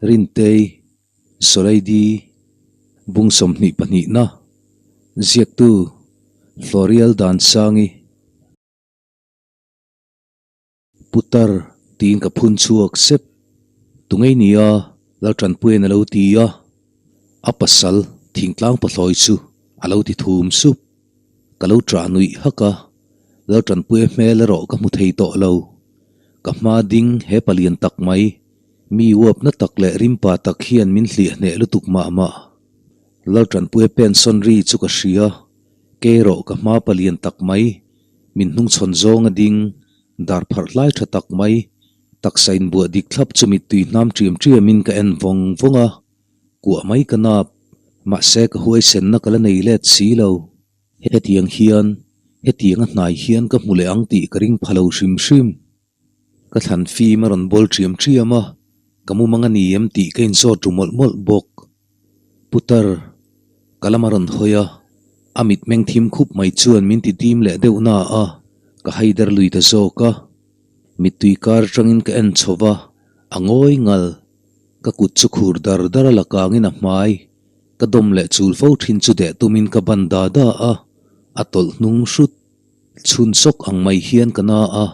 Rintei, Sawlaidi, Bung 22 na, Ziaktu, Florial Dansangi. Putar, tiin ka phun chhuak sep. Tungei nia, Laltanpuia'n a lo ti a. A pasal, thingtlang pathlawi chu a lo ti thum sup. Ka lo ṭah nuih hak a, Laltanpuia hmel erawh ka hmu thei tawh lo. Ka hma ding he palian tak mai, mi uapna tak leh rimpa tak hian min hliah hneh lutuk mah mah. Laltanpuia pensawn ri chu ka hria, kei erawh ka hma palian tak mai, min hnungchhawn zawng a ding, dar pharh hlai tha tak mai, taksa inbuah dik thlap chu mittui hnam ṭiam ṭiamin ka en vawng vawng a. Kuah mai ka nap, mahse ka huaisenna ka la nei let si lo. Hetiang hian, hetiang a hnai hian ka hmu leh ang tih ka ring pha lo hrim hrim. Ka thlan fim a rawn bawl ṭiam ṭiam a, ka mumang a ni em tih ka inzawt ru mawlh mawlh bawk. Putar, ka lam a rawn hawi a, a mitmeng thim khup mai chuan min ti dim leh deuh na a, ka haider lui ta zawk a. Mittui kar atangin ka en chho va, a ngawi ngal. Ka kut chu khur dar dar a la kangin a hmai. Ka dawm leh chul fo thin chu deh tumin ka ban da da a, a tawlh hnung hrut. Chhun sawk ang mai hian ka na a,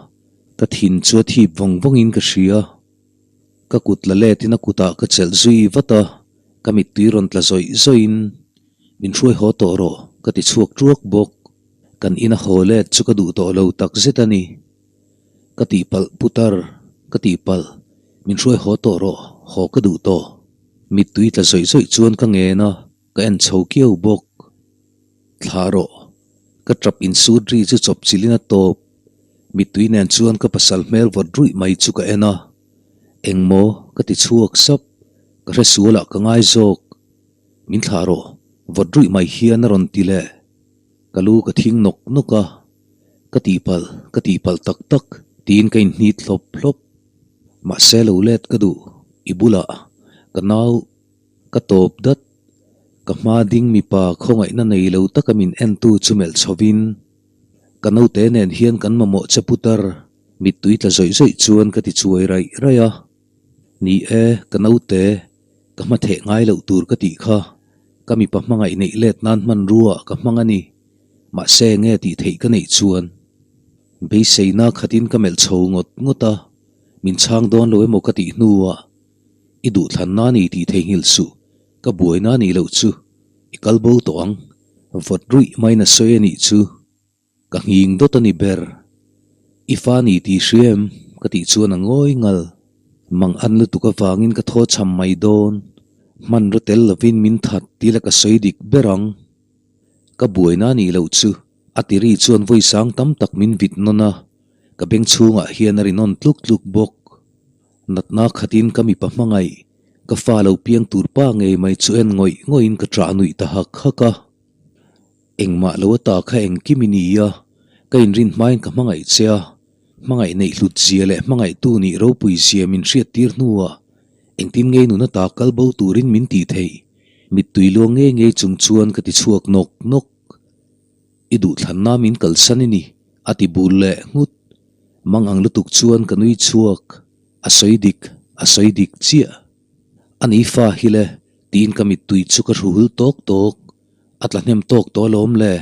ka thin chu a thip vawng vawngin ka hria. Ka kut la letin a kutah ka chelh zui vat a, ka mittui rawn tla zawih zawihin, Min hruai haw tawh rawh, ka ti chhuak ṭuak bawk. Kan ina haw let chu ka duh tawh lo takzet a ni. Ka tihpalh putar, ka tihpalh, min hruai haw tawh rawh, haw ka duh tawh. Mittui tla zawih zawih chuan ka ngen a, ka en chho kiau bawk. Thlah rawh, ka tap insut ri chu chawp chilhin a tawp. Mittui nen chuan ka pasal hmel vawt ruih mai chu ka en a. Engmaw ka ti chhuak sap, ka hre sualah ka ngai zawk. Min thlah rawh, vawt ruih mai hian a rawn ti leh. Ka lu ka thing nawk nawk a. Ka tihpalh, ka tihpalh tak tak, tiin ka inhnit hlawp hlawp. Mahse lo let ka duh, i bulah ka nau ka tawp dat. Ka hma ding mipa khawngaihna nei lo taka min entu chu melh chhovin, Ka naute nen hian kan mamawh che putar, mittui tla zawih zawih chuan ka ti chuai raih raih a. Ni e, ka naute, ka hma theh ngai loh tur ka tih kha, ka mipa hmangaih neih let nan hmanrua ka hmang a ni. Mahse nge tih theih ka neih chuan beiseina khatin ka melh chho ngawt ngawt a, min chhang dawn lo emaw ka tih hnuah i duhthlanna ni tih theihnghilh suh, ka buaina nih loh chu i kal bo tawh ang, vawt ruih maiin a sawi a nih chu ka nghing dawt a ni ber. I fa ni tih hria em? ka tih chuan a ngawi ngal. Mang an lutuk avangin ka thaw cham mai dawn, hmanraw tel lovin min that tih la ka sawi dik ber ang. Ka buaina nih loh chu a ti ri chuan vawi sang tam tak min vit nawn a, ka beng chhungah hian a ri nawn tluk tluk bawk. Natna khatin ka mipa hmangaih, ka fa lo piang tur pa ngei mai chu en ngawih ngawihin ka ṭah nuih ta hak hak a. Engmah lo ata kha engkim i ni a, ka inrin hmain ka hmangaih che a, hmangaih neih hlut zia leh hmangaihtu nih ropui zia min hriattir hnuah engtin ngei nun ata kal bo turin min tih theih? Mittui luang ngei ngei chung chuan ka ti chhuak nawk nawk. I duhthlanna min kalsan i ni, a ti bul leh nghut. Mang ang lutuk chuan ka nui chhuak. A sawi dik, a sawi dik chiah. A ni fa hi le, tiin ka mittui chu ka hru hul tawk tawk. A tla hnem tawk tawh alawm le.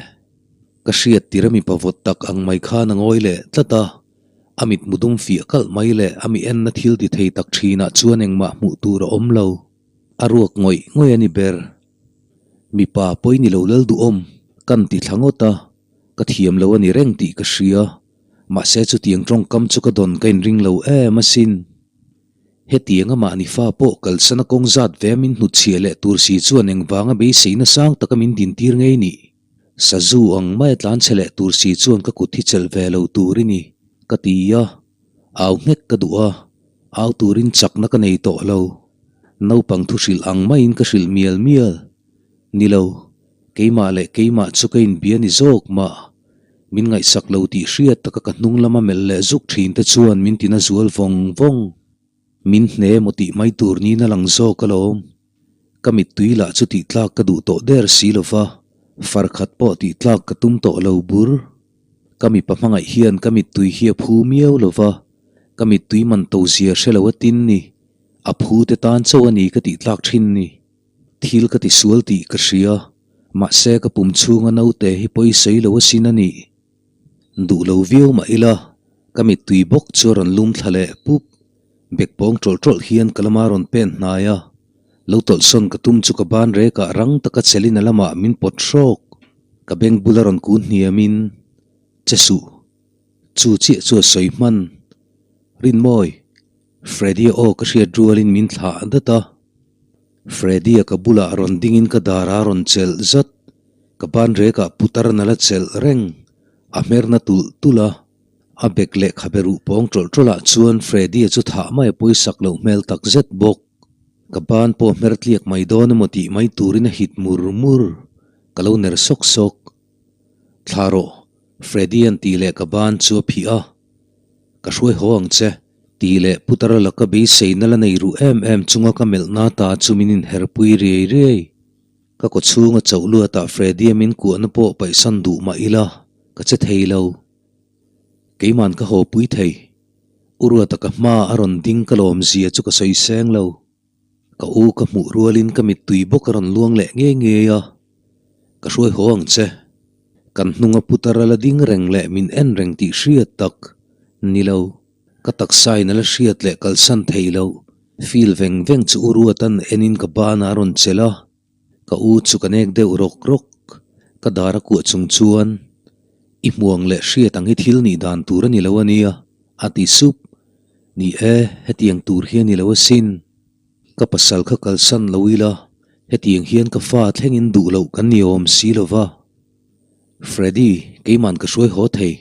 Ka hriat tir a mipa vawt tak ang mai khan a ngawi leh tlat a. A mitmu dum fiah kalh mai leh a mi enna thil ti thei tak thinah chuan engmah hmuh tur a awm lo. A ruak ngawih ngawih a ni ber. Mipa pawi ni lo lal duhawm, kan ti thla ngawt a, ka thiam lo a ni reng tih ka hria. Mahse chutiang tawngkam chu ka dawn ka inring lo em asin. Hetiang a mahni fa pawh kalsana kawng zat ve a min hnutchhiah leh tur si chuan engvanga beiseina sang taka min dintir ngei nih? Sazu ang mai a tlanchhe leh tur si chuan ka kut hi chelh ve lo tur i ni, ka ti a. Au nghek ka duh a, au turin chakna ka nei tawh lo. Naupang thu hrilh ang maiin ka hrilh mial mial. Ni lo, keimah leh keimah chu ka inbia ni zawk mah. Min ngaihsak lo tih hriat taka ka hnung lama melh leh zuk thin te chuan min tina zual vawng vawng. Min hne maw tih mai tur niin a lang zawk alawm. Ka mittui lah chu tih tlak ka duh tawh der si lo va, far khat pawh tih tlak ka tum tawh lo bur. Ka mipa hmangaih hian ka mittui hi a phu miau lo va, ka mittui man to zia hre lo a tin ni. A phu te tan chauh a ni ka tih tlak thin ni. Thil ka ti sual tih ka hria, mahse ka pum chhunga naute hi pawi sawi lo asin a nih. Duh lo viau mah ila, ka mittui bawk chu a rawn lum thla leh pup. Bek pawng tawlh tawlh hian ka lama rawn pen hnai a, lo tawlhsawn ka tum chu ka ban rekah rang taka chelin a lamah min pawt hrawk. Ka beng bula rawn kun hniamin, Che suh, chu chiah chu a sawi hman. Rinmawi, Freddy-a aw ka hriat rualin min thlah dat a. Freddy-a ka bulah rawn dingin ka dar a rawn chelh zat. Ka ban rekah putar na la chelh reng. A hmerna tulh tulh a. A bek leh khabe ruh pawng tawlh tawlhah chuan Freddy-a chu thah mai a pawisak loh hmel tak zet bawk. Ka ban pawh hmer tliak mai dawn emaw tih mai turin a hit mur mur. Ka lo ner sawk sawk. Thla rawh, Freddy-a'n tih leh ka ban chu a phih a. Ka hruai haw ang che, tih leh Putara laka beiseina la nei ruh em em chunga ka melhna ta chu min inherpui riai riai. Ka kaw chhunga chauh luatah Freddy-a min kuahna pawh paihsan duh mah ila, ka che thei lo. Keiman ka haw pui thei. U Ruata ka hma a rawn ding ka lawm zia chu ka sawi seng lo. Ka u ka hmuh rualin ka mittui bawk a rawn luang leh ngei ngei a, Ka hruai haw ang che. Kan hnunga putar a la ding reng leh min en reng tih hriat tak ni lo. Ka taksain a la hriat leh kalsan thei lo. Feel veng veng chu u Ruata'n enin ka banah a rawn chelh a, ka u chu ka nek deuh rawk rawk. Ka dar a kuah chung chuan, I hmuang leh hriat ang hi thil nih dan tur a ni lo a nia, a ti sup. Ni e, hetiang tur hi a ni lo asin. Ka pasal kha kalsan lo ila, hetiang hian ka fa thlengin duh loh kan ni awm si lo va. Freddy, keiman ka hruai haw thei,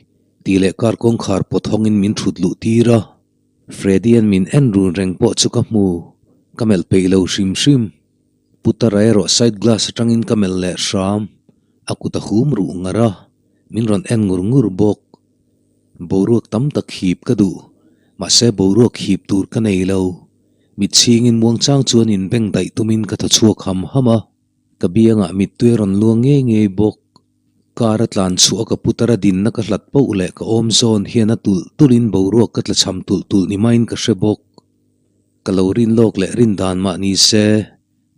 tih leh car kawngkhar pawt hawngin min thut luh tir a. Freddy-a'n min en run reng pawh chu ka hmu, ka melh peih lo hrim hrim. Putara erawh side glass atangin ka melh leh hram, a kut a hum ruh ngar a, min rawn en ngur ngur bawk. Boruak tam tak hip ka duh, mahse boruak hip tur ka nei lo. Mitchhingin muangchang chuan inbeng daih tumin ka thaw chhuak ham ham a, ka biangah mittui a rawn luang ngei ngei bawk. Car a tlan chhuah a ka putar a dinna ka hlat poh leh ka awm zawn hian a tulh tulhin boruak ka tla cham tulh tulh ni maiin ka hre bawk. Ka lo rin lawk leh rin dan mah ni se,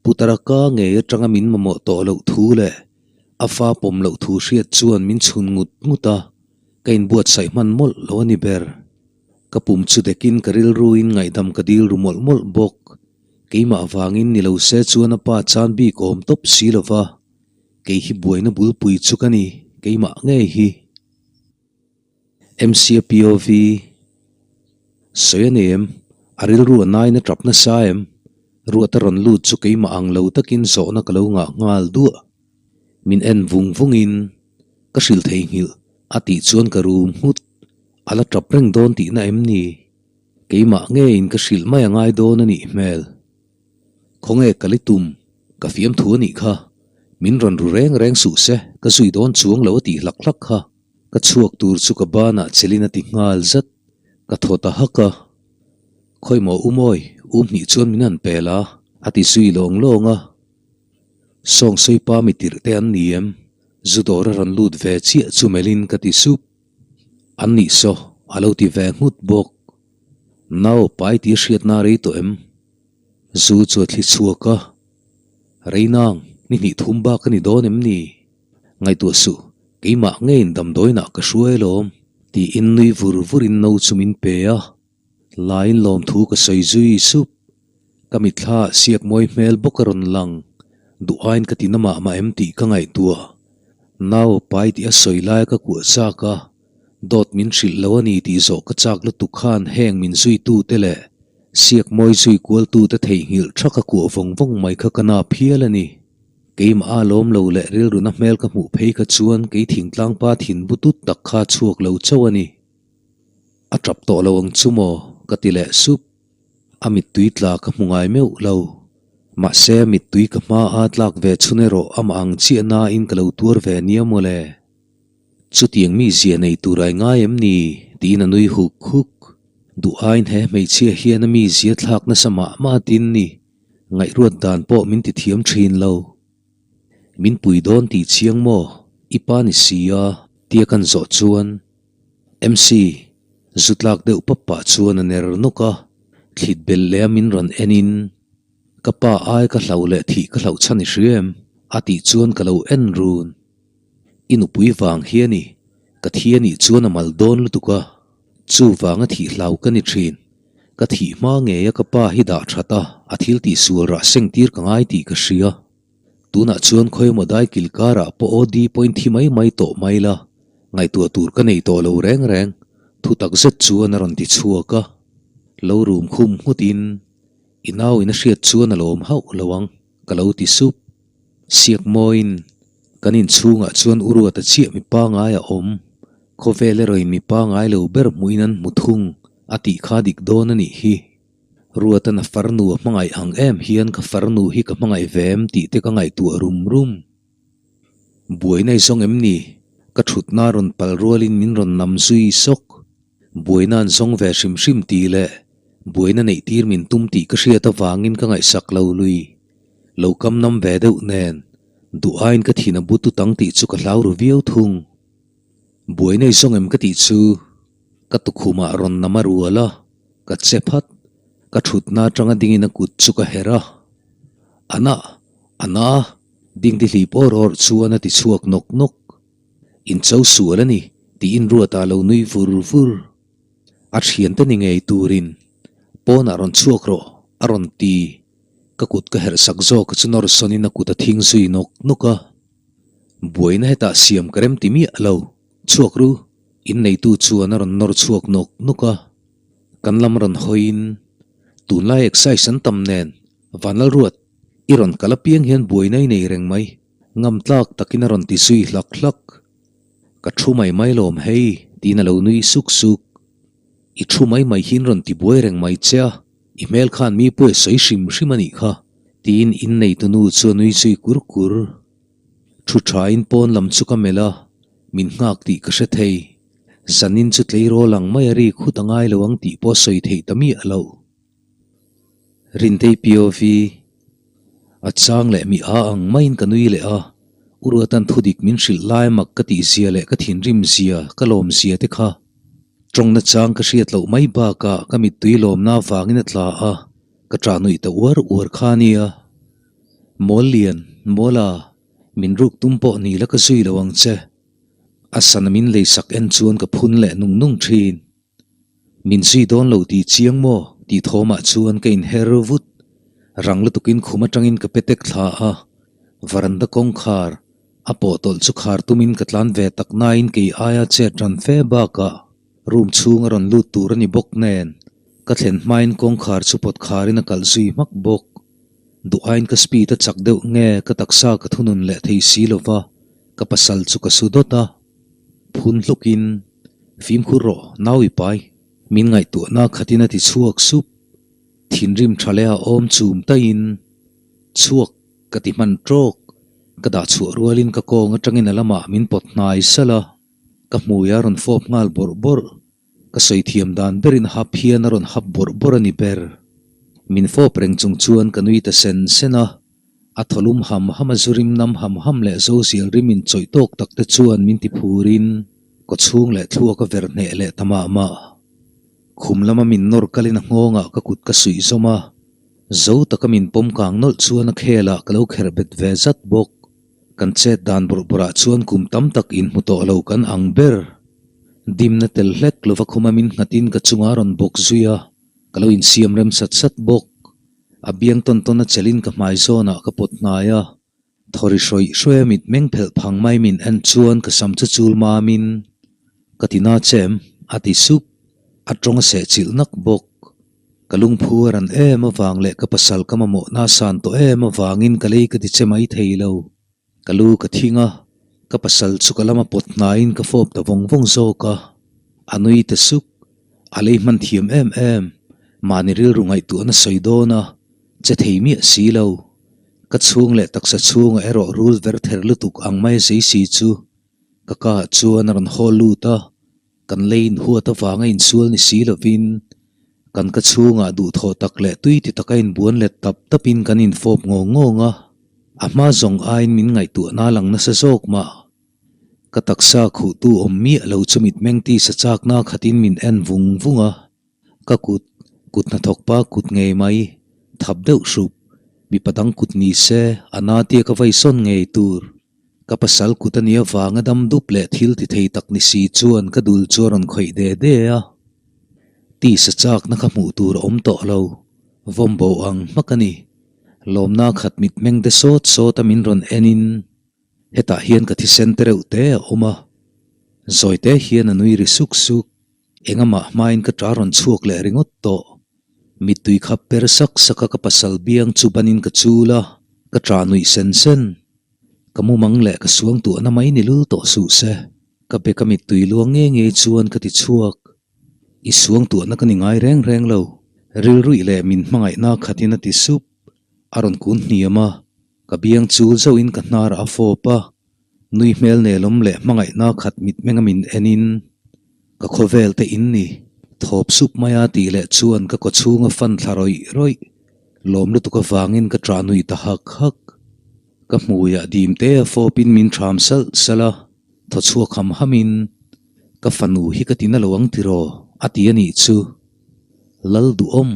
putara ka ngei atanga min mamawh tawh loh thu leh a fa pawm loh thu hriat chuan min chhun ngut ngut a, ka inbuatsaih hman mawlh lo a ni ber. Ka pum chu dekin ka rilruin ngaihdam ka dil ru mawlh mawlh bawk. Keimah vangin ni lo se chuan a pa chan bik awm tawp si lo va, kei hi buaina bulpui chu ka ni, keimah ngei hi. MCA POV, Sawi a ni em? A rilru a nain a tap nasa em? Ruat a rawn lut chu keimah ang lo takin zawhna ka lo ngah nghal duah. Min en vung vungin ka hrilh theihnghilh a tih chuan ka rum nghut. A la tap reng dawn tihna em ni? Keimah ngeiin ka hrilh mai a ngai dawn a nih hmel. Khawnge ka li tum, ka fiamthu a nih kha. Min rawn ru reng reng suh se, ka zui dawn chuang lo a tih hlak hlak kha. Ka chhuak tur chu ka banah chelin a ti nghal zat, ka thaw ta hak a. Khawimaw u mawi, u hnih chuan min han pel a, a ti zui lawng lawng a. Sawngsawi pa mi tirh te an ni em? Zu dawr a rawn lut ve chiah chu melhin ka ti sup. An nih saw, a lo ti ve nghut bawk. Nau pai tih a hriatna a rei tawh em? Zu chu a thli chhuak a. Rei nang, ni hnih thum bak a ni dawn em ni? Ngaihtuah suh, keimah ngeiin damdawiinah ka hruai alawm, tiin nui vur vurin no chu min pe a. Laiin lawmthu ka sawi zui sup. Ka mitthla ah siak mawi hmel bawk a rawn lang. Duh aiin ka ti na mah mah em tih ka ngaihtuah. Nau pai tih a sawi laia ka kuah chak a, dawt min hrilh lo a ni tih zawh ka chak lutuk khan heng min zuitute leh siak mawi zui kualtute theihnghilh tha ka kuah vawng vawng mai kha ka nap hial a ni. Keimah a lawm lo leh rilruna hmel ka hmuh phei kha chuan kei thingtlangpa thin butut tak kha chhuak lo chauh a ni. A tap tawh lo ang chu maw? ka ti leh sup. A mittui tla ka hmu ngai meuh lo. Mahse a mittui ka hma a tlak ve chhun erawh amah ang chiah nain ka lo tuar ve nia maw le. Chutiang mi zia nei tur ai ngai em ni? tiin a nui huk huk. Duh aiin he hmeichhia hian a mi zia thlak nasa mah mah tin ni. Ngaihruat dan pawh min ti thiam thin lo. Min pui dawn tih chiang maw? I pa ni si a, tia kan zawh chuan MC, zu tlak deuh pap pah chuan a ner nawk a. Thlit belh leh a min rawn en in, Ka pa ai ka hlau leh thih ka hlauh chhan i hria em? a tih chuan ka lo en run. I nupui vang hi a ni, ka thi a nih chuan a mal dawn lutuk a, chu vanga thih hlau ka ni thin. Ka thih hma ngei a ka pa hi dah that a, a thil tih sual rah seng tir ka ngai tih ka hria. Tunah chuan khawimaw dai kil karah pawh aw di pawhin thi mai mai tawh mai la, ngaihtuah tur ka nei tawh lo reng reng, thu tak zet chuan a rawn ti chhuak a. Lo rum khum nghutin, I nauin a hriat chuan a lawm hauh lo ang, ka lo ti sup. Siak mawiin, Kan inchhungah chuan u Ruata chiah mi pangai a awm, khawvel erawhin mi pangai lo ber hmuhin an hmu thung, a tih kha dik dawn a nih hi. Ruatan a farnu a hmangaih ang em hian ka farnu hi ka hmangaih ve em tih te ka ngaihtuah rum rum. Buaina i zawng em ni? Ka thutna rawn pal rualin min rawn nam zui sawk. Buaina an zawng ve hrim hrim tih leh buaina neih tir min tum tih ka hriat avangin ka ngaihsak lo lui. Lo kam nam ve deuh nen duh aiin ka thin a bu tut ang tih chu ka hlau ru viau thung. Buaina i zawng em ka tih chu ka tukhumah rawn nam a rual a. Ka che phat, ka thutna atanga dingin a kut chu ka herh a. Ana, ana, dingdi hlip awr awr chuan a ti chhuak nawk nawk. In cho sual a ni, tiin Ruata lo nui vur vur. A thiante ni ngei turin, pawnah rawn chhuak rawh, a rawn ti. Ka kut ka herh sak zawk chu nawr sawnin a kut a thing zui nawk nawk a. Buaina hetah siam ka rem ti miah lo, chhuak ru, inneitu chuan a rawn nawr chhuak nawk nawk a. Kan lam rawn hawiin, Tunlai excise an tam nen, Vanlalruat, i rawn kal apiang hian buaina i nei reng mai, ngam tlak takin a rawn ti zui hlak hlak. Ka thu mai mai lawm hei, tiin a lo nui suk suk. I thu mai mai hian rawn ti buai reng mai che a, i hmel khan mi pawi a sawi hrim hrim a nih kha, tiin inneitu nu chu a nui zui kur kur. Thu thain pawn lam chu ka melh a, min nghak tih ka hre thei. Zanin chu tleirawl ang mai a rik hut a ngai lo ang tih pawh a sawi theih ta miah lo. Rintei POV, A chang leh mi a ang maiin ka nui leh a, U Ruatan thudik min hrilh lai mak ka tih zia leh ka thinrim zia, ka lawm zia te kha. Tawngna chang ka hriat loh mai bakah ka mittui lawmna avangin a tla a, ka ṭah nuih ta uar uar kha a nia. Mawl lian, Mawla, min ruk tum pawh ni la ka zui lo ang che. A sana min lei sak en chuan ka phun leh nung nung thin. Min zui dawn lo tih chiang maw? tih thawmah chuan ka inher vut. Rang lutukin khum atangin ka petek thla a, varanda kawngkhar a pawh tawlh chu khar tumin ka tlan ve tak nain kei aia chet ran fe bakah room chhung a rawn lut tur a ni bawk nen ka thlen hmain kawngkhar chu pawt kharin a kalh zui hmak bawk. Duh aiin ka speed a chak deuh nge ka taksa ka thunun leh thei si lova ka pasal chu ka su dawt a. Phun hlukin, Fimkhur rawh, nau i pai. Min ngaihtuahna khatin a ti chhuak sup. Thinrim tha leh a awm chum taiin, Chhuak ka ti hman tawk. Ka dah chhuah rualin ka kawng atangin a lamah min pawt hnai salh a, ka hmui a rawn fawp nghal bawrh bawrh. Ka sawi thiam dan berin hap hian a rawn hap bawrh bawrh a ni ber. Min fawp reng chung chuan ka nui ta sen sen a, a thawlum ham ham a zu rim nam ham ham leh zo zial rim in chawih tawk tak te chuan min ti phurin kawchhung leh thluak a ver hneh leh ta mah mah. Khum lama min nawr kalin a nghawngah ka kut ka suih zawm a, zo taka min pawm kang nawlh chuan a khelah ka lo kherh bet ve zat bawk. Kan chet dan bawrh bawrhah chuan kum tam tak inhmu tawh lo kan ang ber. Dimna tel hlek lova khuma min nghatin ka chunga rawn bawk zui a, ka lo insiam rem sat sat bawk. A biang tawn tawn a chelin ka hmai zawnah ka pawt hnai a, thawri hrawih hrawih a mit meng phelh phang mai min en chuan ka sam chu chul mamin ka ti na che em? a ti sup. A tawng a seh chilh nak bawk. Ka lungphu a ran em avang leh ka pasal ka mamawhna a san tawh em avangin ka lei ka ti che mai thei lo. Ka lu ka thing a, ka pasal chu ka lama pawt hnaiin ka fawp ta vawng vawng zawk a. A nui ta suk, a lei hman thiam em em, mahni rilru ngaihtuahna sawi dawn a, che thei miah si lo. Ka chhung leh taksa chhungah erawh rul ver ther lutuk ang mai a zei si chu ka ka ah chuan a rawn haw lut a. Kan lei inhuat avanga insual ni si lovin, kan ka chhungah duhthawh tak leh tui ti taka inbuan let tap tapin kan infawp ngawng ngawng a, a hma zawng aiin min ngaihtuahna a lang nasa zawk mah. Ka taksa khuhtu awm miah lo chu mitmeng tisa chakna khatin min en vung vung a, ka kut. Kut hnathawk pa kut ngei mai, thap deuh hrup, mipa dang kut ni se a na tia ka vai sawn ngei tur. Ka pasal kut a nia vanga dam dup leh thil ti thei tak ni si chuan ka dul chu a rawn khawih de de a. Tisa chakna kha hmuh tur a awm tawh lo, vawm bo ang hmak a ni. Lawmna khat mitmeng de sawt sawt a min rawn en in hetah hian ka thisen te reuh te a awm a. Zawite hian a nui ri suk suk. Engamah hmain ka ṭa rawn chhuak leh ringawt tawh. Mittui kha per sak sak a ka pasal biang chu banin ka chul a, ka ṭah nuih sen sen. Ka mumang leh ka suang tuahna mai ni lul tawh suh se. Ka be ka mittui luang nge nge chuan ka ti chhuak. I suang tuahna ka ni ngai reng reng lo. Rilruih leh min hmangaihna khatin a ti sup. A rawn kun hniam a, ka biang chul zauhin ka hnar a fawp a. Nui hmel nelawm leh hmangaihna khat mitmenga min enin ka khawvel te in ni. Thawp sup maia tih leh chuan ka kawchhung a fan thla rawih rawih. Lawm lutuk avangin ka ṭah nuih ta hak hak. Ka hmuiah dim te a fawpin min ṭham salh salh a, thaw chhuak ham hamin ka fanu hi ka ti na lo ang tiraw a ti a nih chu. Lal duhawm,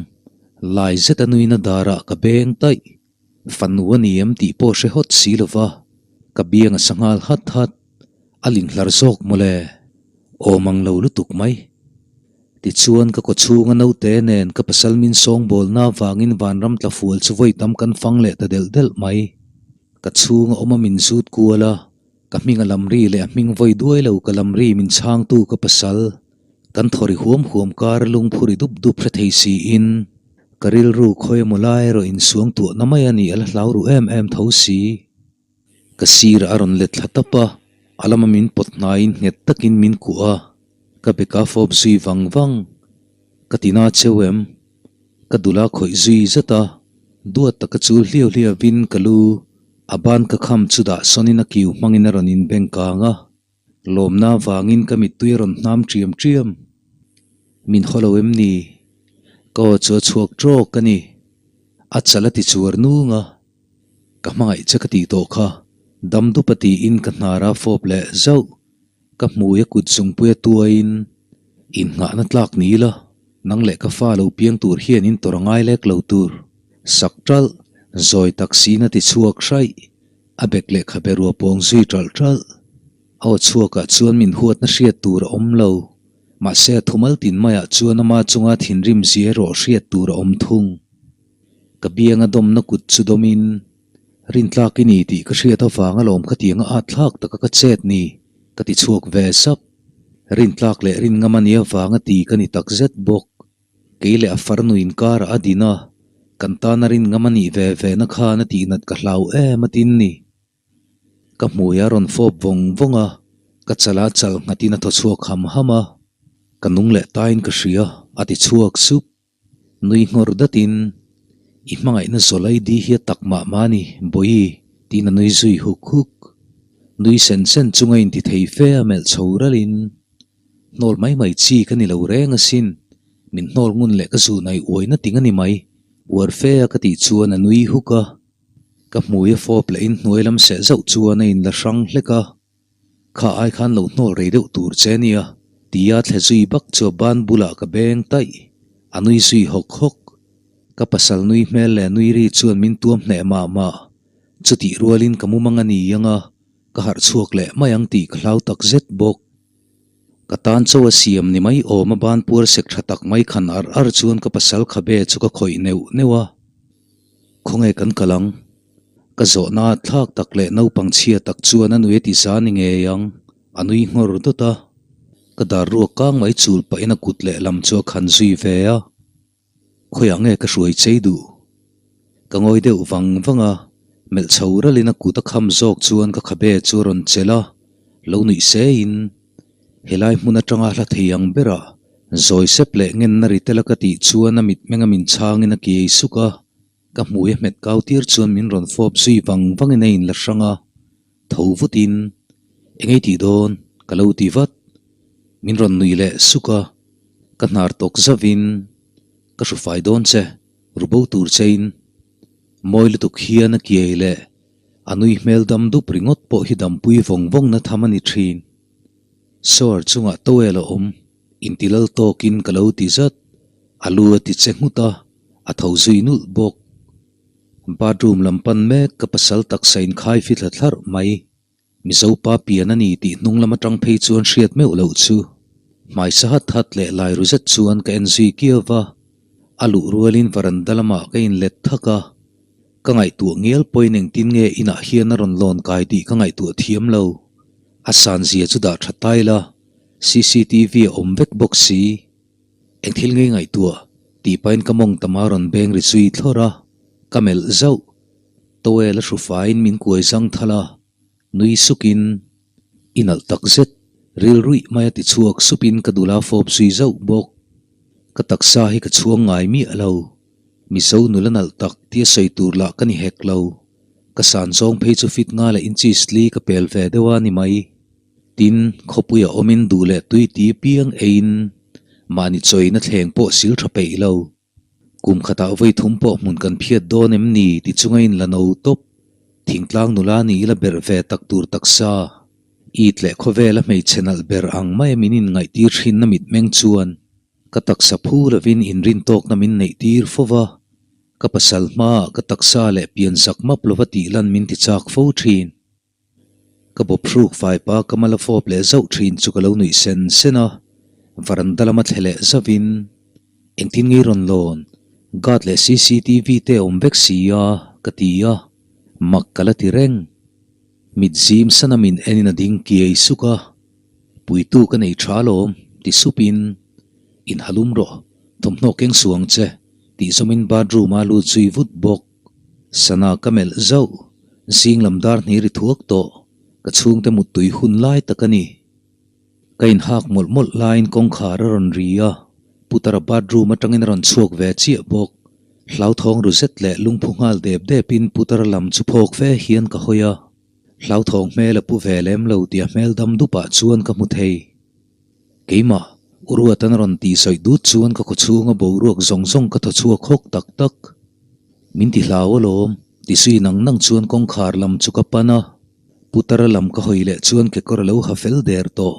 lai zet a nuina darah ka beng taih. Fanu a ni em tih pawh hre hawt si lo va, ka biang a sa nghal hat hat. A ling hlar zawk mawle. Awm ang lo lutuk mai. Tichuan ka kaw chhunga naute nen ka pasal min sawngbawlna avangin vanram tla fual chu vawi tam kan fang leh ta delh delh mai. Ka chhunga awma min zut kual a, ka hming a lam ri leh a hming vawi duai lo ka lam ri min chhangtu ka pasal. Kan thaw ri huam huam kar lungphu ri dup dup hre thei siin ka rilru khawi emaw lai erawh insuang tuahna mai a nih a la hlau ru em em tho si. Ka sirah a rawn let thla tap a, a lama min pawt hnaiin nghet takin min kuah a, ka beka fawp zui vang vang. Ka ti na cheu em? Ka dula khawih zui zat a, duat taka chul hliau hliauin ka lu a ban ka kham chu dah sawnin a kiu hmangin a rawn inbeng kang a. Lawmna vangin ka mittui a rawn hnam ṭiam ṭiam. Min haw lo em ni? Ka aw chu a chhuak ṭawk a ni. A chal a ti chuar nung a. Ka hmangaih che ka tih tawh kha. Dam dup a tiin ka hnar a fawp leh zauh. Ka hmui a kut zungpui a tuaiin innghahna tlak ni ila, nang leh ka fa lo piang tur hian in tawrh a ngai lek lo tur. Sak ṭalh, zawi tak siin a ti chhuak hraih. A bek leh khabe rua pawng zui ṭalh ṭalh. A aw chhuakah chuan min huatna hriat tur a awm lo. Mahse a thumal tin maiah chuan ama chunga thinrim zia erawh hriat tur a awm thung. Ka bianga dawmna kut chu dawmin, Rintlak i ni tih ka hriat avang alawm khatianga at thlak taka ka chet ni, ka ti chhuak ve sap. Rintlak leh rinngam a nia vanga ti ka ni takzet bawk. Kei leh a farnu inkarah a din a, kan tana rinngam a nih ve ve na khan a tihnat ka hlau em a tin ni. Ka hmui a rawn fawp vawng vawng a, ka chala chal nghatin a thaw chhuak ham ham a, ka nung leh tain ka hria a ti chhuak sup. Nui nghawr datin, I hmangaihna zawlai di hi a tak mah mah a ni, Bawihi, tiin a nui zui huk huk. Nui sen sen chunga inti thei fe a melh chho ralhin, Hnawl mai mai chi ka ni lo reng asin, min hnawl ngun leh ka zun ai uaina ting a ni mai, uar fe a ka tih chuan a nui huk a. Ka hmui a fawp leh in hnuai lam seh zauh chuan a inla hrang hlek a, Kha ai khan lo hnawl rei deuh tur che nia, tia thle zui bak chu a ban bulah ka beng taih, a nui zui hawk hawk. Ka pasal nui hmel leh nui ri chuan min tuam hneh mah mah, chutih rualin ka mumang a ni ang a, ka harh chhuak leh mai ang tih ka hlau tak zet bawk. Ka tan chaw a siam ni mai awm a ban puar sek tha tak mai khan ar ar chuan ka pasal khabe chu ka khawih neuh neuh a. Khawnge kan kal ang? Ka zawhna thlak tak leh naupang chhia tak chuan a nui a ti za ni ngei ang, a nui nghawr dawt a. Ka dar ruak kang mai chul pahin a kut leh lam chu a khan zui ve a. Khawiah nge ka hruai chei duh? Ka ngawi deuh vang vang a, melh chho ralin a kut a kham zawk chuan ka khabe chu a rawn chelh a, lo nuih seiin, Helai hmun atanga hla thei ang berah zawi sep leh ngenna ri tela ka tih chuan a mitmenga min chhangin a kiai suk a, ka hmui a hmet kau tir chuan min rawn fawp zui vang vangin a inla hrang a, tho vutin, Engei tih dawn? ka lo ti vat. Min rawn nui leh suk a, ka hnar tawk zavin, Ka hrufai dawn che, rubo tur chein. Mawi lutuk hian a kiai leh a nui hmel dam dup ringawt pawh hi dampui vawng vawng na tham a ni thin. Shower chungah towel a awm, inti lal tawkin ka lo ti zat. A lu a ti che nghut a, a tho zui nulh bawk. Bathroom lam pan mek ka pasal taksa inkhai fi thla thlarh mai. Mizo pa pian a ni tih hnung lam atang phei chuan hriat meuh loh chu. Hmai sa hat hat leh lai ru zet chuan ka en zui kiau va, a luh rualin varanda lamah ka inlet thak a. Ka ngaihtuah ngial pawhin engtin nge inah hian a rawn lawn kai tih ka ngaihtuah thiam lo. A san zia chu dah tha tai la, cctv a awm vek bawk si. Eng thil ngei ngaihtuah tih pahin ka mawng tam a rawn beng ri zui thlawr a, ka melh zauh. Towel a hru faiin min kuai zang thal a, nui sukin, I nalh tak zet, ril ruih mai a ti chhuak supin ka dul a fawp zui zauh bawk. Ka taksa hi ka chhuang ngai miah lo. Mizo nula nalh tak tia sawi tur lah ka ni hek lo. Ka san zawng phei chu fit nga leh inches li ka pel ve deuh a ni mai. Tin, khawpuia awmin duh leh tui ti piang eiin mahni chawina thleng pawh sil tha peih lo. Kum khatah vawi thum pawh hmun kan phiat dawn em ni ti chunga in la no tawp. Thingtlang nula ni ila berh ve tak tur taksa. It leh khawvela hmeichhe nalh ber ang maia min inngaihtir thinna mitmeng chuan ka taksa phu lovin inrintawkna min neihtir fo va, ka pasal hmaah ka taksa leh pian zak map lova tih lan min ti chak fo thin. Ka bawp hruk faipa ka mal a fawp leh zauh thin chu ka lo nuih sen sen a, varanda lama thle leh zauhin, Engtin ngei rawn lawn, guard leh cctv te a awm vek si a, ka ti a, mak ka la ti reng. Mit zim sana min enin a ding kiai suk a, Puitu ka nei tha alawm, ti supin, Inhalum rawh, thawmhnaw keng suang che, tih zawmin bathroom-a lut zui vut bawk. Sana ka melh zauh, zing lam dar hnih ri thuak tawh, ka chhungte muttui hun lai tak a ni. Ka inhak mawlh mawlh laiin kawngkhar a rawn ri a, Putara bathroom atangin a rawn chhuak ve chiah bawk. Hlauthawng ru zet leh lungphu nghal dep depin Putara lam chu phawk fe hian ka hawi a, hlauthawng hmel a pu ve lem lo tih a hmel dam dupah chuan ka hmu thei. Keimah, U Ruatan a rawn tih sawi dut chuan ka khawchhunga boruak zawng zawng ka thaw chhuak hawk tak tak. Min ti hlau alawm, ti zui nang nang chuan kawngkhar lam chu ka pan a. Putara lam ka hawi leh chuan kekawr a lo ha fel der tawh.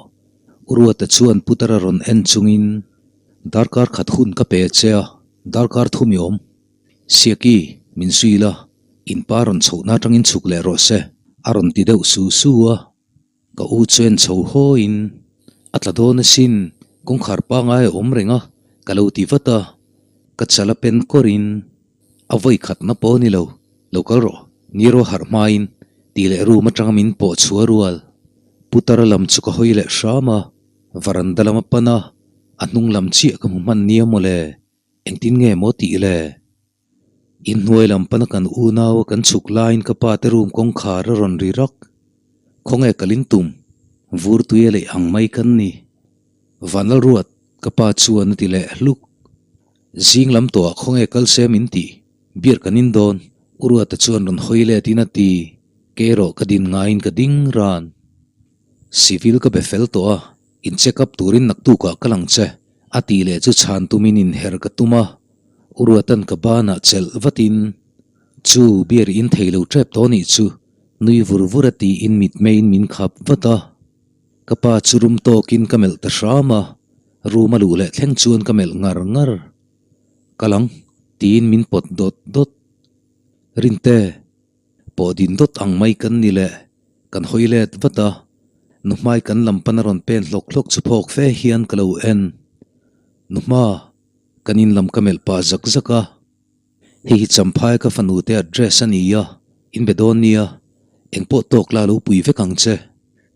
U Ruata chuan Putara rawn en chungin, Darkar khat hun ka pe che a, darkar thum i awm. Siaki, min zui la, in pa rawn chhohna atangin chhuk leh rawh se, a rawn ti deuh su su a. Ka u chuan chho hawiin, A tla dawn asin, kawngkhar pangai a awm reng a, ka lo ti vat a. Ka chal a pen kawrin, A vawi khatna pawh a ni lo, lo kal rawh, ni rawh harh hmain, tih leh room atanga min pawh chhuah rual. Putara lam chu ka hawi leh hram a, varanda lam a pan a, a hnung lam chiah ka hmu hman nia mawle, engtin nge maw tih le? Inhnuai lam pana kan unau a kan chhuk laiin ka pa te room kawngkhar a rawn ri rak. Khawnge kal in tum? Vur tui a leih ang mai kan ni. Vanlalruat, ka pa chuan a ti leh hluk. Zing lam tawhah khawnge kal se min ti? Beer kan in dawn, U Ruata chuan rawn hawi let in a ti. Kei erawh ka din ngaiin ka ding ran. Civil ka be fel tawh a, in check up turin naktukah ka lang che, a tih leh chu chhan tumin inher ka tum a. U Ruatan ka banah chelh vatin, Chu, beer in thei lo tep tawh nih chu, nui vur vur a tiin mitmeiin min khap vat a. Ka pa chu rum tawkin ka melh ta hram a, room a luh leh thleng chuan ka melh ngar ngar. Kal ang, tiin min pawt dawt dawt. Rinte, pawh din dawt ang mai kan ni leh, kan hawi let vat a, Nuhmai kan lam pan a rawn pen hlawk hlawk chu phawk fe hian ka lo en. Nuhma! Kan in lam ka melh pah zak zak a, hei hi Champhai ka fanu te address a ni a, in be dawn nia, engpawh tawk la lo pui vek ang che.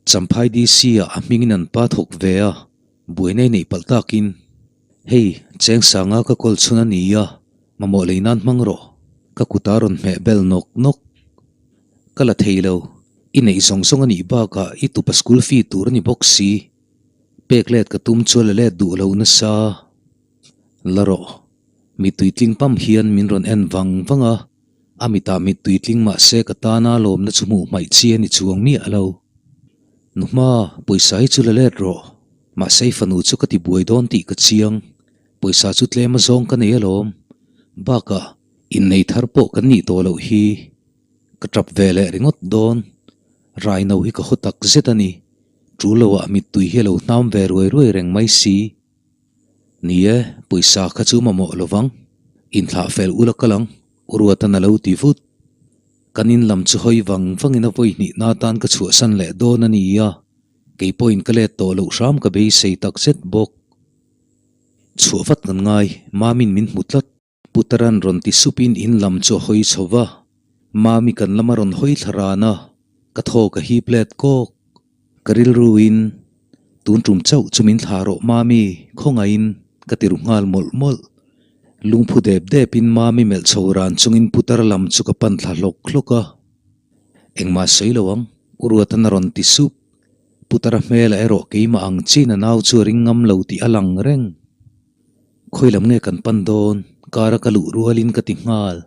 Champhai DC ah a hmingin an pa thawk ve a, buaina i neih palh takin. Hei, cheng sanga ka call chhun a ni a, mamawh lei nan hmang rawh. Ka kut a rawn hmeh bel nawk nawk. Ka la thei lo, i neih zawng zawng a nih bakah i tupa school fee tur a ni bawk si. Pek let ka tum chu a la let duh lo nasa. La rawh. Mittui tling pam hian min rawn en vang vang a, a mitah mittui tling mah se ka tana lawmna chu hmuh hmaih chi a ni chuang miah lo. Nuhma, pawisa hi chu la let rawh. Mahse i fanu chu ka ti buai dawn tih ka chiang. Pawisa chu tlem a zawng ka nei alawm. Bakah, innei thar pawh kan nih tawh loh hi. Ka tap ve leh ringawt dawn. Raino hi ka haw tak zet a ni. Ṭul loah mittui hi a lo hnam ve ruai ruai reng mai si. Ni e, pawisa kha chu mamawh lovang. Inthlah fel ula kal ang, U Ruatan a lo ti vut. Kan in lam chu hawi vang vangin a vawi hnihna atan ka chhuahsan leh dawn a ni a, kei pawhin ka let tawh loh hram ka beisei tak zet bawk. Chhuah vat kan ngai, Mamin min hmu tlat. Putaran rawn ti supin in lam chu a hawi chho va, Mami kan lama rawn hawi thla ran a, ka thaw ka hip let kawk. Ka rilruin, Tun tum chauh chu min thlah rawh Mami, khawngaihin ka ti ru nghal mawlh mawlh. Lungphu dep depin Mami melh chho ran chungin putar lam chu ka pan thla hlawk hlawk a. Engmah sawi lo ang, U Ruatan a rawn ti sup. Putara hmelah erawh keimah ang chin a nau chu a ring ngam lo tih a lang reng. Khawi lam nge kan pan dawn? Car a ka luh rualin ka ti nghal.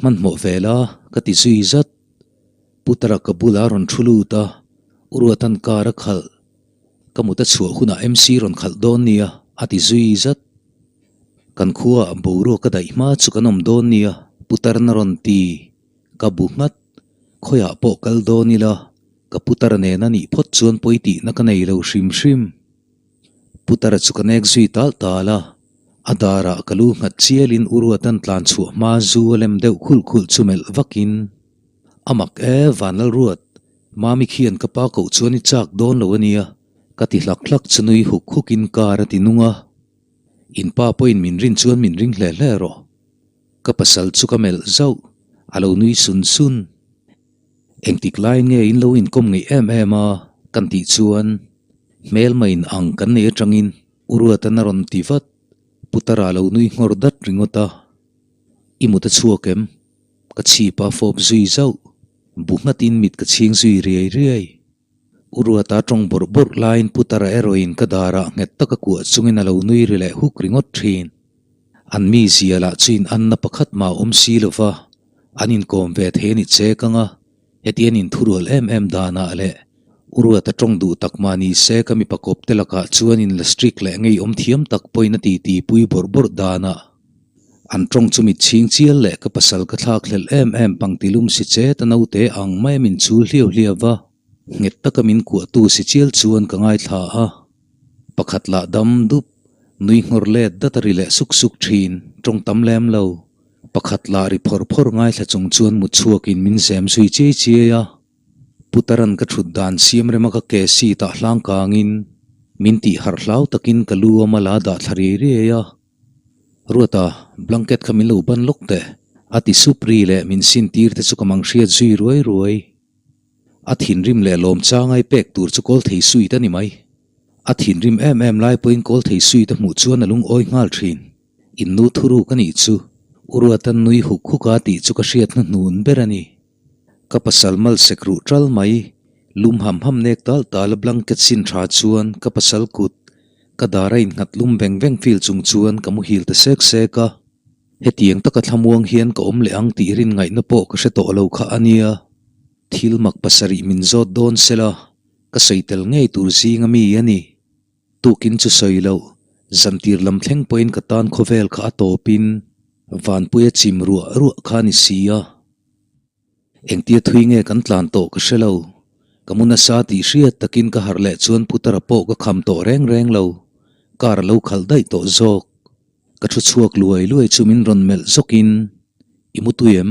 Hmanhmawh ve la, ka ti zui zat. Putara ka bulah a rawn thu lut a, U Ruatan car a khalh. Ka mut a chhuah hunah MC rawn khalh dawn nia, a ti zui zat. Kan khuaah boruak a daih hma chu kan awm dawn nia, Putaran a rawn ti. Ka bu nghat. Khawiah pawh kal dawn ila, ka Putara nen a nih phawt chuan pawi tihna ka nei lo hrim hrim. Putara chu ka nek zui tal tal a, a darah ka lu nghat chialin U Ruatan tlan chhuah hma zu a lem deuh khulh khulh chu melh vakin, A mak e, Vanlal Ruat, Mami khian ka pa koh chuan i chak dawn lo a nia, ka ti hlak hlak chu nui huk hukin car a ti nung a. In pa pawhin min rin chuan min ring hle hle rawh. Ka pasal chu ka melh zauh, a lo nui sun sun. Engtik laiin nge in lo inkawm ngeih em em a? Kan tih chuan hmelma in ang kan nei atangin U Ruatan a rawn ti vat. Putara lo nui nghawr dat ringawt a. I mut a chhuak em? Ka chhip a fawp zui zauh. Bu nghatin mit ka chhing zui riai riai. U Ruata tawng bawrh bawrh laiin Putara erawhin ka darah nghet taka kuah chungin a lo nui ri leh huk ringawt thin. An mizia lah chu in anna pakhat mah a awm si lova, an inkawm ve thei a ni che kang a, heti an inthurual em em danah leh U Ruata tawng duh tak mah ni se ka mipa kawp te lakah chuan in la strict leh ngeiawm thiam tak pawhin a titi pui bawrh bawrh danah An tawng chu mit chhing chial leh ka pasal ka thlak hlelh em em pangtilum si chet a naute ang mai a min chul hliau hliau va, nghet taka min kuahtu si chial chuan ka ngaithla a. Pakhat lah dam dup, nui nghawr let dat a ri leh suk suk thin, tawng tam lem lo. Pakhat lah ri phawr phawr ngaithla chung chuan mut chhuakin min zem zui chiai chiai a. Putaran ka thut dan siam rema ka ke seat ah hlang kangin min tih harh hlau takin ka lu a mala dah thla riai riai a. Ruata, blanket kha min lo ban lawk teh, a ti sup ri leh min sin tir te chu ka mang hriat zui ruai ruai. A thinrim leh lawm changai pek tur chu kawl thei suit a ni mai. A thinrim em em lai pawhin kawl thei suit a hmuh chuan a lungawi nghal thin. In nu thuruk a nih chu, U Ruatan nui huk huk a tih chu ka hriat hnuhnun ber a ni. Ka pasal mal sek ruh ṭal mai, lum ham ham nek tal tal a blanket sin ṭha chuan ka pasal kut ka dar a innghat lum veng veng fil chung chuan ka muhil ta sek sek a. Hetiang taka thlamuang hian ka awm leh ang tih rin ngaihna pawh ka hre tawh lo kha a nia. Thil mak pasarih min zawt dawn sela, ka sawi tel ngei tur zinga mi a ni. Tukin chu sawi loh, zantir lam thleng pawhin ka tan khawvel kha a tawpin vanpuia chim ruah ruah kha a ni si a. Engtia thui nge kan tlan tawh ka hre lo. Ka mu nasa tih hriat takin ka harh leh chuan Putara pawh ka kham tawh reng reng lo. Car a lo khalh daih tawh zawk. Ka thu chhuak luai luai chu min rawn melh zawkin, I mu tui em?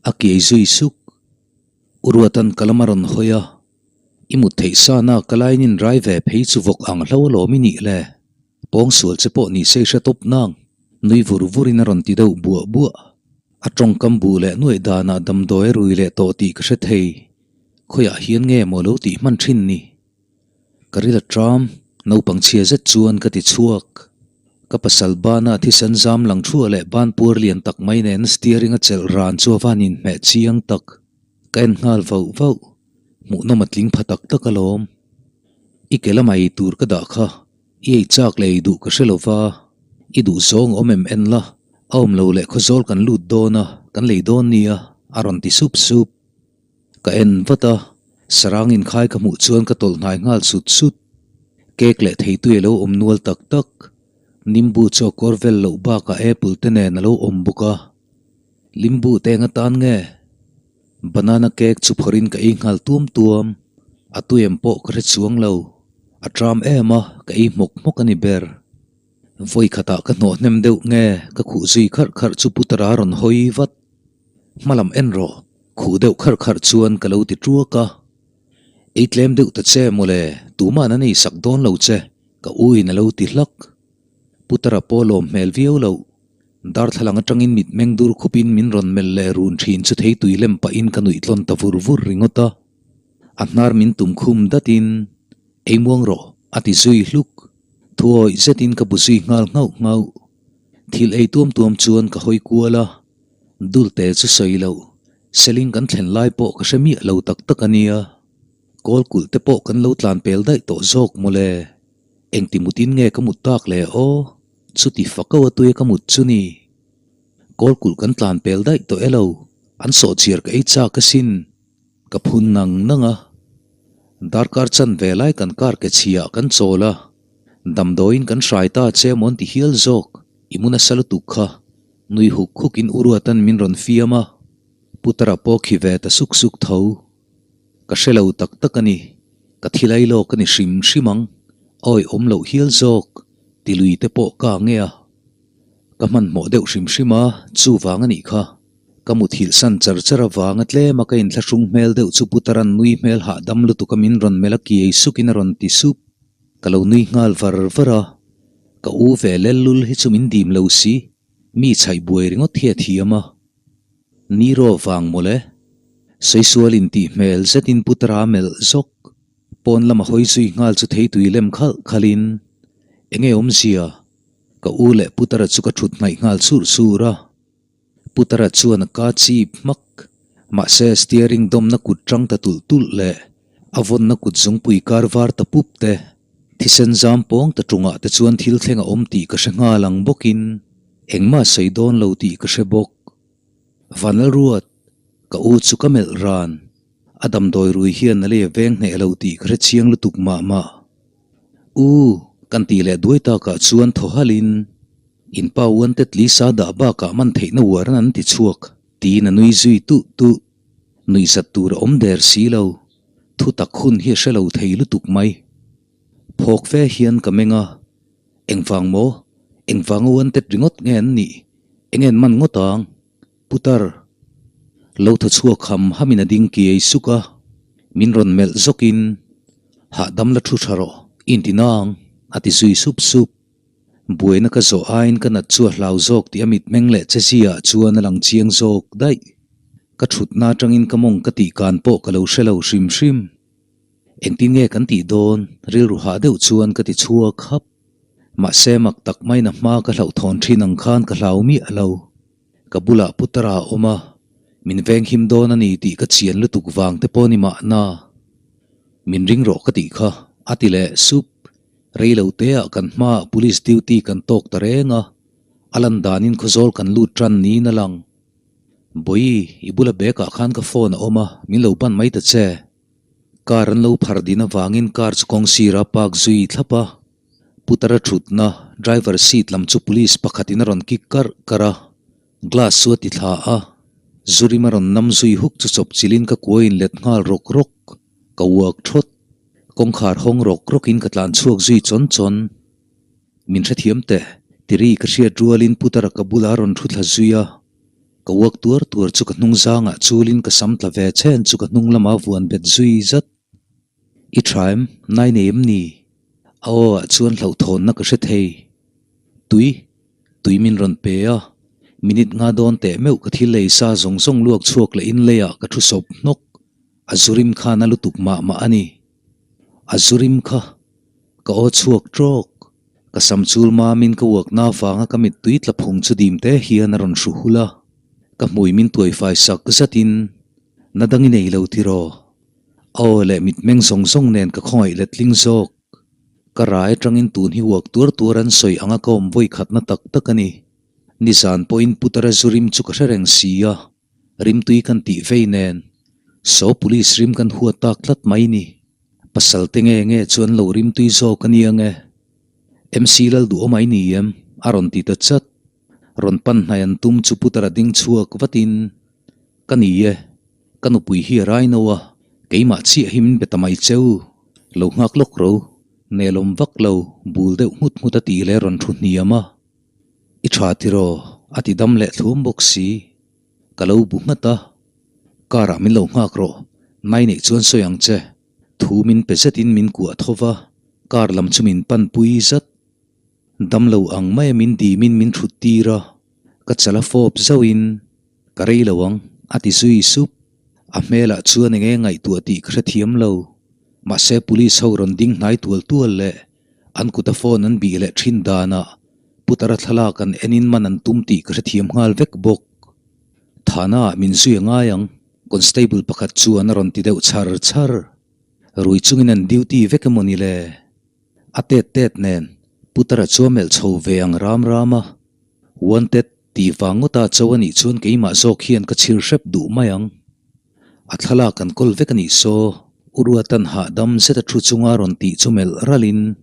A kiai zui suk. U Ruatan ka lam a rawn hawi a. I mut theih sana ka lain in rai ve phei chu vawk ang hlo alawm i nih le. Pawngsual che pawh ni se i hre tawp nang. Nui vur vurin a rawn ti deuh buah buah. A tawngkam bu leh nuaih danah damdawi a rui leh tawh tih ka hre thei. Khawiah hian nge maw lo tih hman thin ni? Ka ril a ṭam, naupang chhia zet chuan ka ti chhuak. Ka pasal bana thisen zam lang thuah leh ban puar lian tak mai nen steering a chelh ran chu a van inhmeh chiang tak. Ka en nghal vauh vauh. Hmuhnawm a tling pha tak tak alawm. I ke lama ei tur ka dah kha. I ei chak leh ei duh ka hre lo va, i duh zawng awm em en la, a awm lo leh khawzawl kan lut dawn a, kan lei dawn nia, a rawn ti sup sup. Ka en vat a, sarang inkhai ka hmuh chuan ka tawlh hnai nghal sut sut. Cake leh theitui a lo awm nual tak tak. Nimbu chu a kawr vel loh bakah apple te nen a lo awm bawk a. Limbu te eng atan nge? Banana cake chu phawrhin ka ei nghal tuam tuam, a tuiam pawh ka hre chuang lo, a tram em a, ka ei hmawk hmawk a ni ber. Vawi khatah ka hnawh hnem deuh nge ka khuh zui kharh kharh chu Putara a rawn hawi vat. Hmalam en rawh, khuh deuh kharh kharh chuan ka lo ti ṭuak a. Ei tlem deuh ta che mawle, tuman an ei sak dawn lo che, ka u in a lo ti hlak. Putara pawh lawm hmel viau loh. Darthlalang atangin mitmeng dur khupin min rawn melh leh run thin chu theitui lem pahin ka nuih tlawn ta vur vur ringawt a. A hnar min tum khum datin, Ei muang rawh, a ti zui hluk. Thuawih zetin ka bu zui nghal nghauh nghauh. Thil ei tuam tuam chuan ka hawi kual a, Dulte chu sawi loh, Seling kan thlen lai pawh ka hre miah lo tak tak a nia. Kawl kulh te pawh kan lo tlan pel daih tawh zawk mawle. Engti mutin nge ka mut tak le aw? Chuti fako a tuia ka mut chu ni. Kawl kulh kan tlan pel daih tawh e lo, an sawhchiar ka ei chak asin. Ka phun nang nang a. Darkar chan ve lai kan kar ke chhiah kan chawl a, damdawiin kan hrai ta che mawn ti hial zawk, i mu nasa lutuk kha. Nui huk hukin u Ruatan min rawn fiam a, Putara pawh khi ve ta suk suk tho. Ka hre lo tak tak a ni, ka thilai lawk a ni hrim hrim ang, awi awm loh hial zawk, ti lui te pawh ka nge a. Ka hmanhmawh deuh hrim hrim a, chuvang a nih kha. Ka muthilh san char char avanga tlema ka inthlahrung hmel deuh chu Putaran nui hmel hahdam lutuk a min rawn melh a kiai sukin a rawn ti sup. Ka lo nui nghal var var a, ka u ve lel lul hi chu min dim lo si, mi chhaih buai ringawt hi a thiam a. Ni rawh vang mawle. Saisual intih hmel zetin Putara melh zawk. Pawn lama hawi zui nghal chu theitui lem khalh khalhin, Enge awmzia? Ka u leh Putara chu ka thut hnaih nghal churh churh a. Putara chuan a ka chip hmak. Mahse steering dawmna kut tang ta tulh tulh leh a vawnna kut zungpui kar var ta pup te, thisen zam pawng ta tungah te chuan thil thleng a awm tih ka hre nghal ang bawkin engmah sawi dawn lo tih ka hre bawk. Vanlalruat, ka u chu ka melh ran. A damdawi rui hian a lei a veng hneh lo tih ka hre chiang lutuk mah mah. U, kan tih leh duai takah chuan thaw halhin, In pa uante tlisa dah bakah man theihna uaran an ti chhuak, tiin a nui zui tuh tuh. Nuihzat tur a awm der si lo, thu tak hun hi a hre lo thei lutuk mai. Phawk fe hian ka meng a, Engvang maw? Engvanga uante ringawt nge an nih? Eng en man ngawt ang? Putar, lo thaw chhuak ham hamin a ding kiai suk a, min rawn melh zawkin, Hahdam la thu tha rawh, i inti nang, a ti zui sup sup. Buaina ka zawh aiin ka nat chu a hlau zawk tih a mitmeng leh che ziaah chuan a lang chiang zawk daih. Ka thutna atangin ka mawng ka tih kan pawh ka lo hre lo hrim hrim. Engtin nge kan tih dawn? Rilru hah deuh chuan ka ti chhuak hap. Mahse mak tak maiin a hma ka hlauhthawn thin ang khan ka hlau miah lo. Ka bulah Putara a awm a, min venghim dawn a ni tih ka chian lutuk vang te pawh ni mahna. Min ring rawh ka tih kha, a ti leh sup. Rei lo teah kan hmaah police duty kan tawk ta reng a, a lan danin khawzawl kan lut tan niin a lang. Bawi, i bula bag ah khan ka phone a awm a, min lo ban mai ta che. Car an lo phar din avangin car chu kawng sirah park zui thlap a. Putara thutna, driver seat lam chu police pakhatin a rawn kick karh karh a, glass chu a ti thla a. Zurim a rawn nam zui huk chu chawp chilhin ka kua in let nghal rawk rawk, ka uak thawt. Kawngkhar hawng rawk rawkin ka tlan chhuak zui chawn chawn. Min hrethiam teh, tiri ka hriat rualin Putara ka bula rawn thu thla zui a. Ka uak tuar tuar chu ka hnung zangah chulin ka sam tla ve chen chu ka hnung lamah vuan bet zui zat. I tha em? Nai nei em ni? A aw ah chuan hlauhthawnna ka hre thei. Tui, tui min rawn pe a, minute nga dawn teh meuh ka thil lei sa zawng zawng luak chhuak leh in leiah ka thu sawp hnawk. A zu rim khan a lutuk mah mah a ni. A zu rim kha ka aw chhuak trawk. Ka sam chul mamin ka uakna avanga ka mittui tla phung chu dim te hian a rawn hru hul a. Ka hmui min tuaifai sak zatin, Na dang i nei lo tiraw? A aw leh mitmeng zawng zawng nen ka khawngaih letling zawk. Ka rai atangin tun hi uak tuar tuar an sawi anga ka awm vawi khatna tak tak a ni. Nizan pawhin Putara zu rim chu ka hre reng si a, rimtui kan tih vei nen saw police rim kan huat tak tlat mai ni. Pasal te nge nge chu an lo rimtui zawk a nia nge? MC Lalduhawm ai ni em? a rawn ti ta chat. Rawn pan hnai an tum chu Putara ding chhuak vatin, Ka ni e, ka nupui hi a rai no a, keimah chiah hi min be ta mai cheu, lo nghak lawk ro. Nelawm vak lo, bul deuh nghut nghut a tih leh rawn thu hniam a. I tha tiraw? A ti dam leh thlum bawk si. Ka lo bu nghat a. Car ah min lo nghak rawh, nai neih chuan sawi ang che. Thu min pe zetin min kuah tho va, car lam chu min pan pui zat. Dam lo ang maia min dimin min thut tir a, ka chal a fawp zauhin, Ka rei lo ang, a ti zui sup. A hmelah chuan enge ngaihtuah tih ka hrethiam lo. Mahse police ho rawn ding hnai tual tual leh an kuta phone an bih leh thin danah Putara thlalak an enin man an tum tih ka hrethiam nghal vek bawk. Thana ah min zui a ngai ang, constable pakhat chuan a rawn ti deuh chhar chhar. Rui chungin an duty vek emaw ni le? A tet tet nen Putara chu a melh chho ve ang ram ram a. Wanted tih vang ngawta cho a nih chuan keimah zawk hian ka chhir hrep duh mai ang. A thlalak an kawl vek a nih saw, U Ruatan hahdam zet a thu chunga rawn tih chu melh ralhin,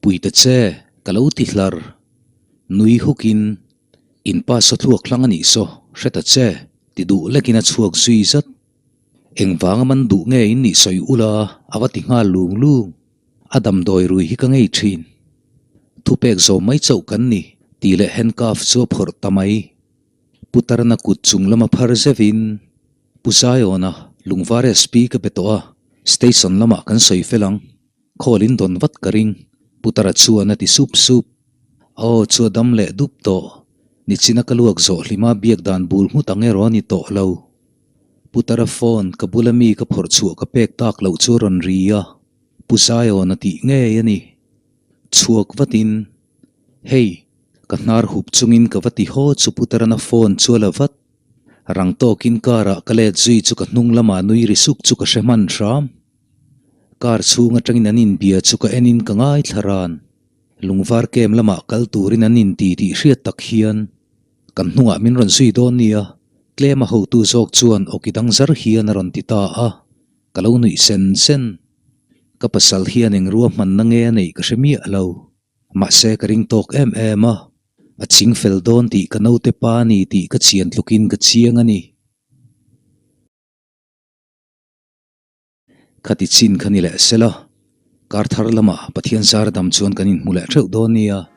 Puite che, ka lo ti hlar. Nui hukin, In pa saw thluak hlang a nih saw, hre ta che, ti duh lekin a chhuak zui zat. Engvanga man duh nge in nih sawi ula, a va ti nghal lung lung. A damdawi rui hi ka ngei thin. Thupek zawm mai chauh kan ni, tih leh handcuff chu a phawrh ta mai. Putarna kut chung lama phar zeuhin Pu Zaiawna Lungvar SP ka be tawh a, station lamah kan sawi fel ang. Call in dawn vat ka ring, Putara chuan a ti sup sup. A aw chu a dam leh dup tawh. Nichina ka luak zawh hlima biak dan bul nghut ang erawh a ni tawh lo. Putara phone ka bula mi ka phawrh chhuah ka pek tak loh chu a rawn ri a, Pu Zaiawna tih ngei a ni. Chhuak vatin, Hei, ka hnar hup chungin ka va ti haw chu Putarana phone chu a la vat. Rang tawkin car ah ka let zui chu ka hnung lamah nui ri suk chu ka hre hman hram. Car chhung atangin an inbia chu ka enin ka ngaithla ran. Lungvar kem lamah kal turin an inti tih hriat tak hian kan hnungah min rawn zui dawn nia, tlem a hotu zawk chuan awki dang zar hian a rawn ti ta a, ka lo nuih sen sen. Ka pasal hian eng ruahmanna nge a neih ka hre miah lo. Mahse ka ring tawk em em a, a ching fel dawn tih ka naute pa a ni tih ka chian tlukin ka chiang a ni. Khati chin kha ni leh sela, kar thar lamah Pathian zar dam chuan kan inhmu leh theuh dawn nia.